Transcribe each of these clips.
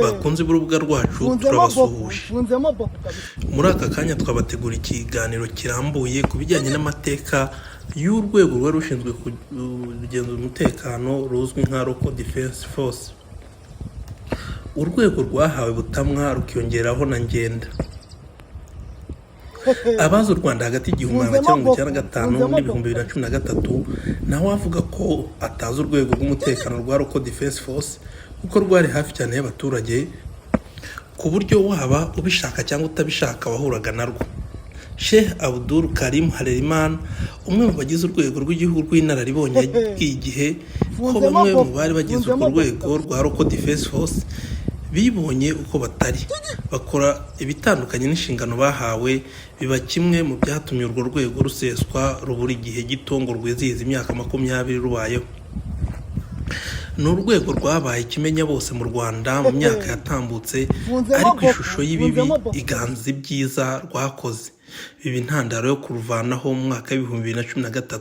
Bakunze b'urubuga rwacu, Mfunzemo boko, turabasuhuje. Mfunzemo boko kabisa. Muri aka kanya twabategura ikiganiro kirambuye ku bijyanye n'amateka y'urwego rwari rushinzwe kugenzura umutekano ruzwi nka Local Defense Force, urwego rwahawe Butamwa rukiyongeraho na Ngenda. Abazi u Rwanda hagati y'1995 n'2013, nawe avuga ko atazi urwego rw'umutekano rwa Local Defense Force, kuko rwari hafi cyane y'abaturage, ku buryo waba ubishaka cyangwa utabishaka wahuraga narwo. Sheikh Abdul Karim Harerimana, umwe mu bagize urwego rw'igihugu rw'inararibonye, yabwiye Igihe ko bamwe mu bari bagize urwo rwego rwa Local Defense Force bibonye uko batari, bakora ibitandukanye n'inshingano bahawe, biba kimwe mu byatumye urwo rwego ruseswa rubura igihe gito ngo rwizihize imyaka 20 rubayeho. Ni urwego rwabaye ikimenya bose mu Rwanda mu myaka yatambutse, ariko ishusho y'ibibi iganza ibyiza rwakoze, biba intandaro yo kuruvanaho mu mwaka w'2013.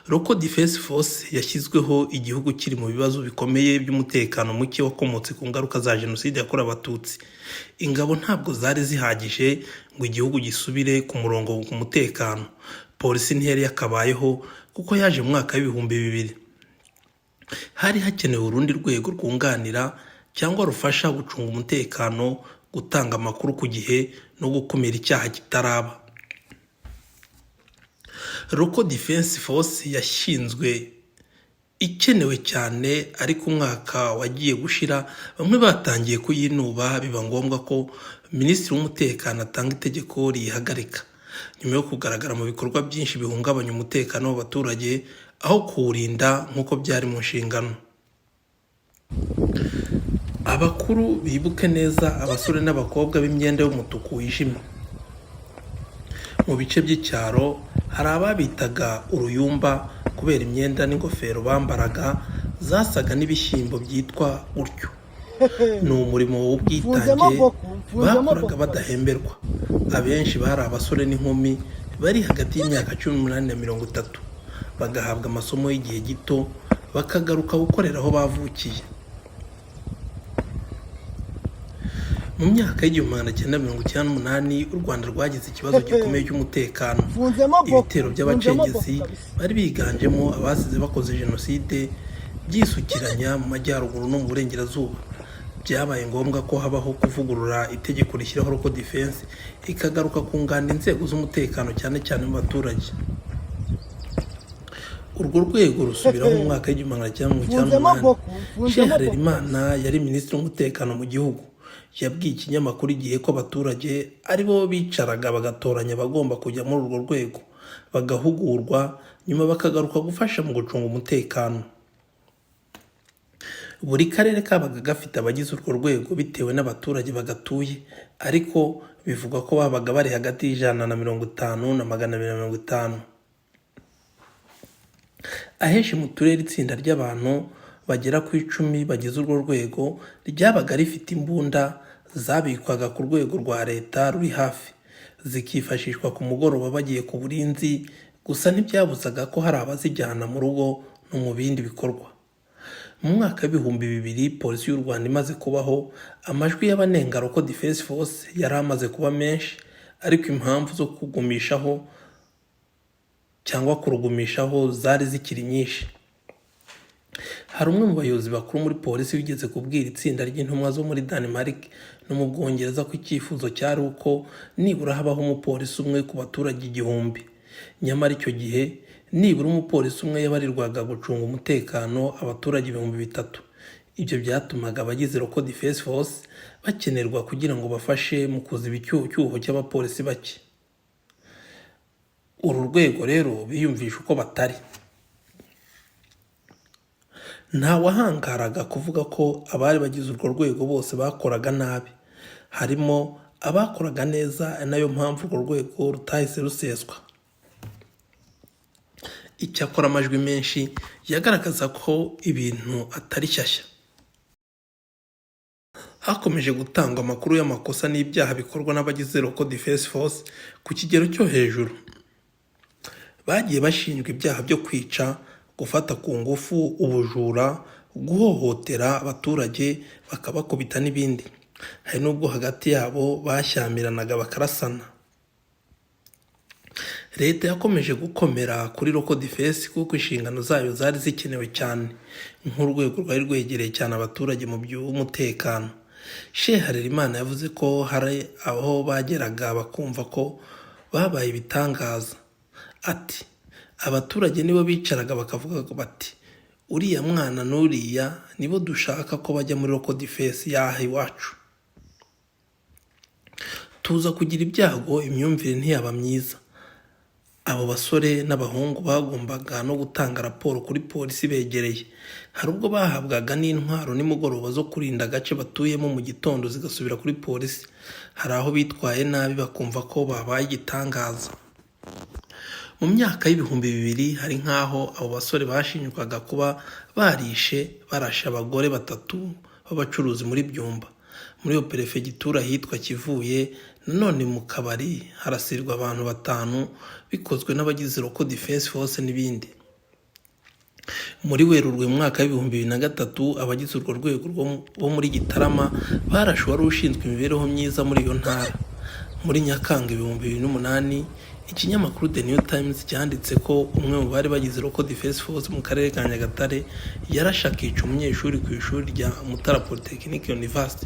Local Defense Force yashyizweho igihugu kiri mu bibazo bikomeye by'umutekano muke wakomotse ku ngaruka za Jenoside yakorewe Abatutsi. Ingabo ntabwo zari zihagije ngo igihugu gisubire ku murongo ku mutekano. Polisi ntiyari yakabayeho kuko yaje mu mwaka w'2000. Hari hakenewe urundi rwego rwunganira cyangwa rufasha gucunga umutekano, gutanga amakuru ku gihe no gukumira icyaha kitaraba. Local Defense Force yashinzwe ikenewe cyane, ariko umwaka wagiye gushira bamwe batangiye kuyinuba, biba ngombwa ko Minisitiri w'Umutekano atanga itegeko riyihagarika, nyuma yo kugaragara mu bikorwa byinshi bihungabanya umutekano w'abaturage aho kuwurinda nk'uko byari mu nshingano. Abakuru bibuke neza abasore n'abakobwa b'imyenda y'umutuku wijimye. Mu bice by'icyaro hari ababitaga uruyumba kubera imyenda n'ingofero bambaraga zasaga n'ibishyimbo byitwa gutyo. Ni umurimo w'ubwitange bakoraga badahemberwa. Abenshi bari abasore n'inkumi bari hagati y'imyaka 18 na 30, bagahabwa amasomo y'igihe gito, bakagaruka gukorera aho bavukiye. Mu myaka y'1998, u Rwanda rwagize ikibazo gikomeye cy'umutekano. Ibitero by'abacengezi bari biganjemo abasize bakoze Jenoside byisukiranya mu majyaruguru no mu burengerazuba. Byabaye ngombwa ko habaho kuvugurura itegeko rishyiraho Local Defense, ikagaruka kunganira inzego z'umutekano, cyane cyane mu baturage. Urwo rwego rusubiraho mu mwaka w'1998. Sheikh Harerimana yari Minisitiri w'Umutekano mu gihugu. Yabwiye ikinyamakuru Igihe ko abaturage ari bo bicaraga bagatoranya abagomba kujya muri urwo rwego, bagahugurwa, nyuma bakagaruka gufasha mu gucunga umutekano. Buri karere kabaga gafite abagize urwo rwego bitewe n'abaturage bagatuye, ariko bivugwa ko babaga bari hagati y'150 na 250. Ahenshi mu turere, itsinda ry'abantu bagera ku 10 bagize urwo rwego ryabaga rifite imbunda zabikwaga ku rwego rwa leta ruri hafi, zikifashishwa ku mugoroba bagiye ku burinzi. Gusa ntibyabuzaga ko hari abazijyana mu rugo no mu bindi bikorwa. Mu mwaka w'2000, Polisi y'u Rwanda imaze kubaho, amajwi y'abanenga Local Defense Force yari amaze kuba menshi, ariko impamvu zo kugumishaho cyangwa kurugumishaho zari zikiri nyinshi. Hari umwe mu bayobozi bakuru muri polisi wigeze kubwira itsinda ry'intumwa zo muri Denmark no mu Bwongereza ko icyifuzo cyari uko nibura habaho umupolisi umwe ku baturage 1000. Nyamara icyo gihe nibura umupolisi umwe yabarirwaga gucunga umutekano abaturage 3000. Ibyo byatumaga abagize Local Defense Force bakenerwa kugira ngo bafashe mu kuziba icyuho cy'abapolisi bake. Uru rwego rero biyumvisha uko batari. Ntawahangaraga kuvuga ko abari bagize urwo rwego bose bakoraga nabi. Harimo abakoraga neza, ari nayo mpamvu urwo rwego rutahise ruseswa. Icyakora amajwi menshi yagaragaza ko ibintu atari shyashya. Hakomeje gutangwa amakuru y'amakosa n'ibyaha bikorwa n'abagize Local Defense Force ku kigero cyo hejuru. Bagiye bashinjwa ibyaha byo kwica, gufata ku ngufu, ubujura, Guhohotera abaturage, bakabakubita n'ibindi. Hari n'ubwo hagati yabo bashyamiranaga bakarasana. Leta yakomeje gukomera kuri Local Defense kuko inshingano zayo zari zikenewe cyane nk'urwego rwari rwegereye cyane abaturage mu by'umutekano. Sheikh Harerimana yavuze ko hari aho bageraga bakumva ko babaye ibitangaza. Ati: "Abaturage nibo bicaraga bakavuga bati: 'Uriya mwana n'uriya nibo dushaka ko bajya muri Local Defense y'aha iwacu.' Tuza kugira ibyago, imyumvire ntiyaba myiza. Abo basore n'abahungu bagombaga no gutanga raporo kuri polisi begereye. Hari ubwo bahabwaga n'intwaro nimugoroba zo kurinda agace batuyemo, mu gitondo zigasubira kuri polisi. Hari aho bitwaye nabi bakumva ko babaye igitangaza." Mu myaka y'ibihumbi 2000 hari nk'aho abo basore bashinjwaga kuba barishe barashe abagore batatu b'abacuruzi muri Byumba, muri iyo perefegitura, ahitwa Kivuye. Nanone mu kabari harasirwa abantu batanu bikozwe n'abagize Local Defense Force n'ibindi. Muri Werurwe mu mwaka wa 2003, abagize urwo rwego bo muri Gitarama barashe uwari ushinzwe imibereho myiza muri iyo ntara. Muri Nyakanga 2008, ikinyamakuru The New Times cyanditse ko umwe mu bari bagize Local Defense Force mu karere ka Nyagatare yarashe akica umunyeshuri ku ishuri rya Mutara Polytechnic University.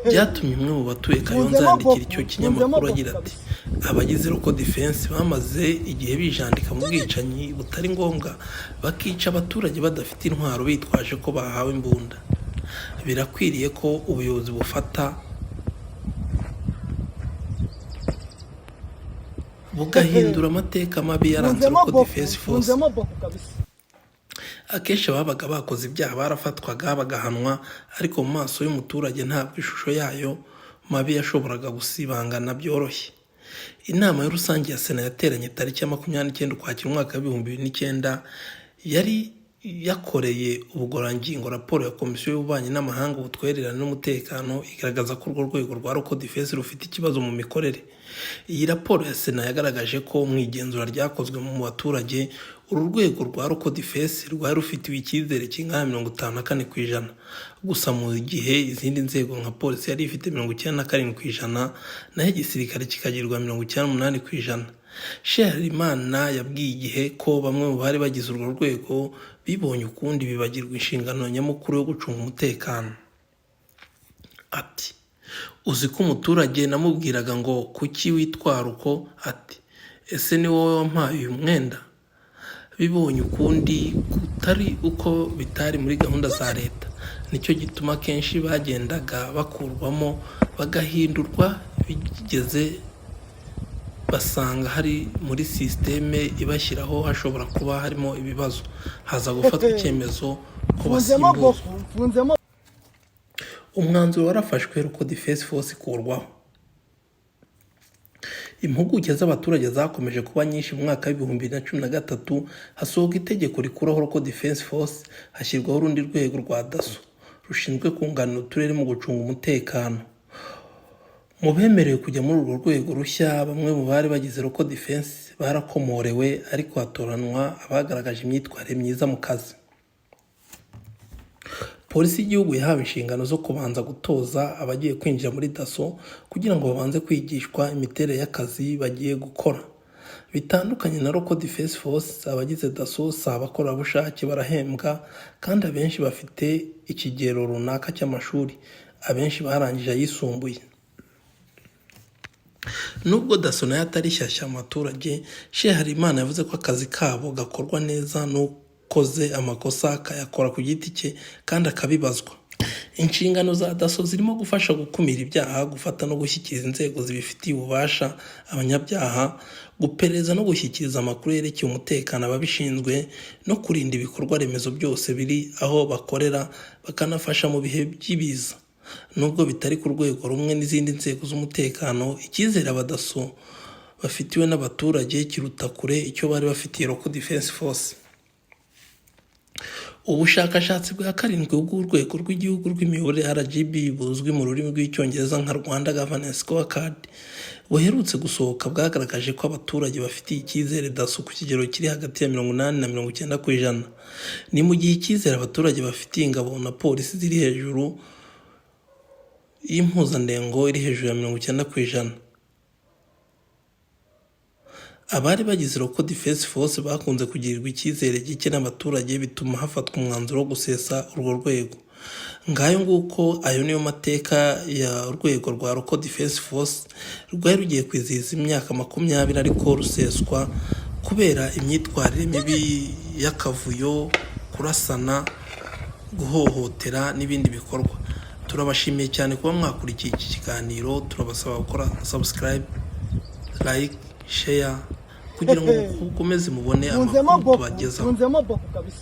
Byatumye umwe mu batuye Kayonza Mfunzemo yandikira icyo boku, kinyamakuru mfunzemo agira boku ati: kabisa. "Abagize Local Defense bamaze igihe bijandika mu bwicanyi butari ngombwa, bakica abaturage badafite intwaro bitwaje ko bahawe imbunda. Birakwiriye ko ubuyobozi bufata bugahindura amateka mabi yaranze Mfunzemo Local boku, Defense Force." mfunzemo boku kabisa. Akenshi ababaga bakoze ibyaha barafatwaga bagahanwa, ariko mu maso y'umuturage ntabwo ishusho yayo mabi yashoboraga gusibangana byoroshye. Inama ya rusange ya Sena yateranye tariki ya 29 Ukwakira umwaka wa 2009 yari yakoreye ubugororangingo raporo ya Komisiyo y'Ububanyi n'Amahanga, Ubutwererane n'Umutekano, igaragaza ko urwo rwego rwa Local Defense rufite ikibazo mu mikorere. Iyi raporo ya Sena yagaragaje ko mu igenzura ryakozwe mu baturage, uru rwego rwa Local Defense rwari rufitiwe icyizere kingana na 54% gusa, mu gihe izindi nzego nka polisi yari ifite 97%, naho igisirikare kikagirwa 98%. Sheikh Harerimana yabwiye IGIHE ko bamwe mu bari bagize urwo rwego bibonye ukundi, bibagirwa inshingano nyamukuru yo gucunga umutekano. Ati: "Uzi ko umuturage namubwiraga ngo kuki witwara uko, ati: 'Ese ni wowe wampaye uyu mwenda?' Bibonye ukundi kutari uko bitari muri gahunda za leta. Nicyo gituma akenshi bagendaga bakurwamo bagahindurwa, bigeze basanga hari muri sisiteme ibashyiraho hashobora kuba harimo ibibazo, haza gufatwa icyemezo ko Mfunzemo basimbuzwa." boku, mfunzemo. Umwanzuro warafashwe, Local Defense Force ikurwaho. Impuguke z'abaturage zakomeje kuba nyinshi. Mu mwaka wa 2013 hasohoka itegeko rikuraho Local Defense Force, hashyirwaho urundi rwego rwa DASSO rushinzwe kunganira uturere mu gucunga umutekano. Mu bemerewe kujya muri urwo rwego rushya, bamwe mu bari bagize Local Defense barakomorewe, ariko hatoranwa abagaragaje imyitwarire myiza mu kazi. Polisi y'igihugu yahawe inshingano zo kubanza gutoza abagiye kwinjira muri DASSO kugira ngo babanze kwigishwa imiterere y'akazi bagiye gukora. Bitandukanye na Local Defense Force, abagize DASSO si abakorerabushake, barahembwa kandi abenshi bafite ikigero runaka cy'amashuri, abenshi barangije ayisumbuye. Nubwo DASSO nayo atari shyashya mu baturage, Sheikh Harerimana yavuze ko akazi kabo gakorwa neza, n'ukoze amakosa akayakora ku giti cye kandi akabibazwa. Inshingano za DASSO zirimo gufasha gukumira ibyaha, gufata no gushyikiriza inzego zibifitiye ububasha abanyabyaha, guperereza no gushyikiriza amakuru yerekeye umutekano ababishinzwe, no kurinda ibikorwa remezo byose biri aho bakorera, bakanafasha mu bihe by'ibiza. Nubwo bitari ku rwego rumwe n'izindi nzego z'umutekano, icyizere abadaso bafitiwe n'abaturage kiruta kure icyo bari bafitiye Local Defense Force. Ubushakashatsi bwa karindwi bw'Urwego rw'Igihugu rw'Imiyoborere RGB, buzwi mu rurimi rw'Icyongereza nka Rwanda Governance Scorecard, buherutse gusohoka bwagaragaje ko abaturage bafitiye icyizere DASSO ku kigero kiri hagati ya 80 na 90%. Ni mu gihe icyizere abaturage bafitiye ingabo na polisi ziri hejuru y'impuzandengo iri hejuru ya 90%. Abari bagize Local Defense Force bakunze kugirirwa icyizere gike n'abaturage, bituma hafatwa umwanzuro wo gusesa urwo rwego. Ngayo nguko, ayo niyo mateka ya urwego rwa Local Defense Force rwari rugiye kwizihiza imyaka 20, ariko ruseswa kubera imyitwarire mibi y'akavuyo, kurasana, guhohotera n'ibindi bikorwa. Turabashimiye cyane kuba mwakurikiye iki kiganiro. Turabasaba gukora subscribe, like, share kugira ngo mukomeze mubone Mfunzemo amakuru boku. tubagezaho. Mfunzemo boku kabisa.